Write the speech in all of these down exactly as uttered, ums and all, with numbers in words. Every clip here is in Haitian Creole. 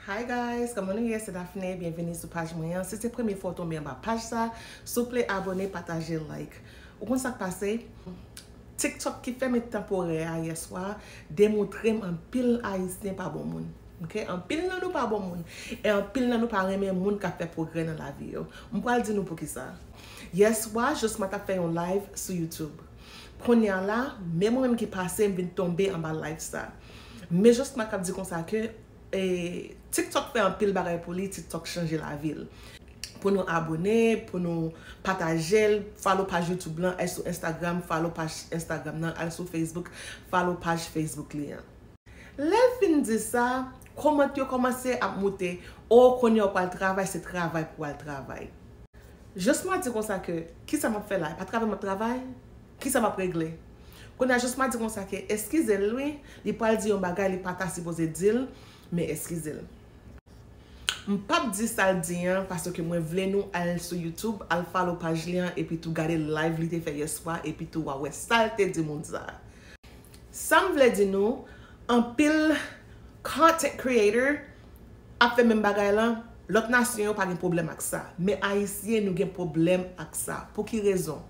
Hi guys, kòman nou ye? Se Daphné, byenveni sou paj mwen an. Si se premye fwa w tonbe anba paj sa, souple abone, pataje, like. Ou konn sa k pase? TikTok ki fèmen tanporè a yèswa demontre m anpil Ayisyen pa bon moun. Ok? Anpil nan nou pa bon moun. E anpil nan nou pa renmen moun k ap fè pwogrè nan lavi yo. M pral di nou poukisa. Yèswa, Josma t ap fè yon live sou YouTube. Kounye a la, men mwen menm ki pase, m vin tonbe anba live sa. Men Josma k ap di konsa ke E, TikTok fè anpil bagay pou li, TikTok chanje lavi l. Pou nou abone, pou nou pataje l, follow paj YouTube lan, al sou Instagram, follow paj Instagram nan, al sou Facebook, follow paj Facebook li an. Lè l fin di sa, kòmantè yo kòmanse ap moute, o, kounye a w pral travay, se travay pou w al travay. Josma di konsa ke, kisa m ap fè la? E pa travay m ap travay? Kisa m ap regle? Kounye a Josma di konsa ke eskize l wi, li pral di yon bagay li pa ta sipoze di l, men eskize l. M p ap di sa l di an, paske mwen vle nou al sou YouTube, al follow paj li an, epi tou gade live li te fè yèswa, epi tou w a wè sa l te di moun sa. Sa m vle di nou, anpil content creator ap fè menm bagay lan, lòt nasyon yo pa gen pwoblèm ak sa. Men Ayisyen, nou gen pwoblèm ak sa. Pou ki rezon?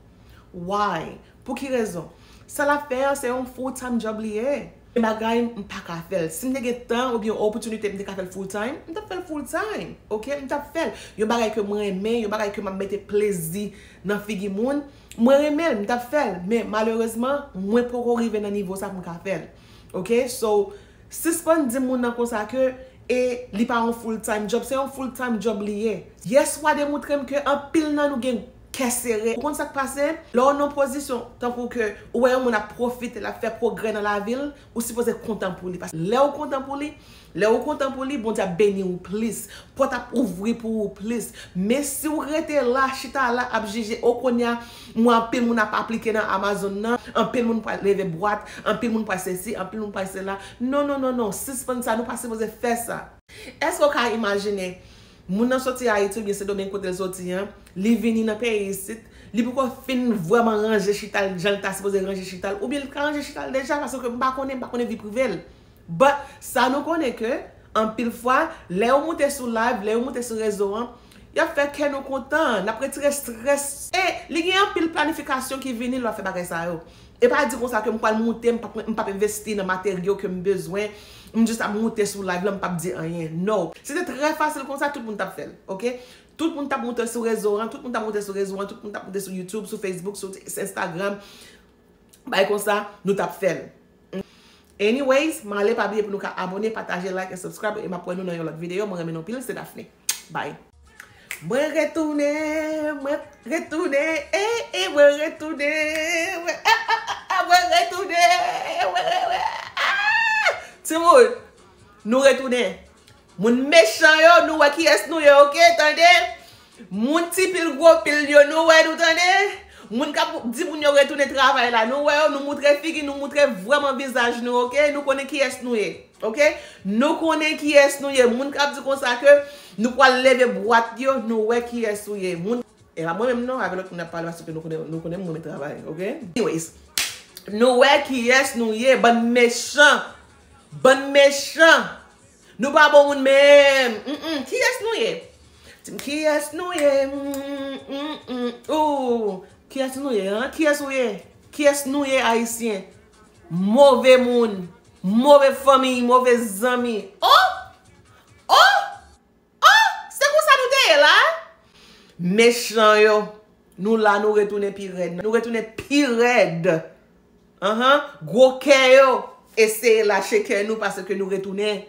Why? Pou ki rezon? Sa l ap fè an, se yon full time job li ye. Gen bagay m pa ka fè l. Si m te gen tan oubyen opòtinite, m te ka fè l full time, m t ap fè l full time. Ok? M t ap fè l. Yon bagay ke mwen renmen, yon bagay ke m ap mete plezi nan figi moun, mwen renmen l, m t ap fè l. Men malerezman, mwen poko rive nan nivo sa pou m ka fè l. Ok? So, sispann di moun nan konsa ke e li pa yon full time job. Se yon full time job li ye. Yèswa demontre m ke anpil nan nou gen kè sere. Ou konn sa k pase? Lè w nan pozisyon tankou ke ou wè yon moun ap pwofite, l ap fè pwogrè nan lavi l, ou sipoze kontan pou li. Paske lè w kontan pou li, lè w kontan pou li, Bondye ap beni w plis. Pòt ap ouvri pou ou plis. Men si w rete la, chita la, ap jije, o, kounye a, m wè anpil moun ap aplike nan Amazon nan, anpil moun pral leve bwat, anpil moun pral sesi, anpil moun pral sela. Non, non, non, non, sispann sa, nou pa sipoze fè sa. Èske w ka imajine, moun nan soti Ayiti oubyen Sendomeng kote l soti an, li vini nan peyi isit, li poko fin vrèman ranje chita l jan l ta sipoze ranje chita l, oubyen li ka ranje chita l deja, paske m pa konnen, m pa konnen vi prive l. But, sa nou konnen ke, anpil fwa, lè yo moute sou live, lè yo moute sou rezo an, y ap fè kè nou kontan, n ap retire strès. E li gen anpil planifikasyon ki vini lè w ap fè bagay sa yo. E pa di konsa ke m pral moute, m p ap, m p ap envesti nan materyo ke m bezwen, m jis ap moute sou live la, m p ap di anyen. No. Si te trè fasil konsa, tout moun t ap fè l, ok? Tout moun t ap moute sou rezo an, tout moun t ap moute sou rezo an, tout moun t ap moute sou YouTube, sou Facebook, sou Instagram. Bay konsa, nou t ap fè l. Anyways, m ale, pa bliye pou nou ka abone, pataje, like and subscribe, e m ap wè nou nan yon lòt videyo. Mwen renmen nou anpil, se Daphné. Bye. Mwen retounen, mwen retounen, e, e, mwen retounen, mwen, a, a, a, a, mwen retounen, mwen, mwen, mwen, a! Timoun, nou retounen. Moun mechan yo, nou wè kiyès nou ye, ok, tande? Moun ti pil gwo pil yo, nou wè nou, tande? Moun k ap di moun yo retounen travay la, nou wè yo, nou moutre figi, nou moutre vrèman vizaj nou, ok? Nou konnen kiyès nou ye, ok? Nou konnen kiyès nou ye. Moun k ap di konsa ke nou pral leve bwat yo, nou wè kiyès ou ye. Moun, e pa mwen menm non, avè lòt moun ap pale paske nou konnen, nou konnen m renmen travay, ok? Anyways, nou wè kiyès nou ye, bann mechan. Bann mechan. Nou pa bon moun menm. Mm, mm. Kiyès nou ye? Di m kiyès nou ye? Mm, mm, mm. Ooh. Kiyès nou ye, an? Kiyès ou ye? Kiyès nou ye, Ayisyen? Move moun. Move fanmi, move zanmi. Oh! Oh! Oh! Se konsa nou te ye la? Mechan yo. Nou la, nou retounen pi rèd. Nou retounen pi rèd. Anhan. Gwo kè yo. Eseye lache kè nou paske nou retounen.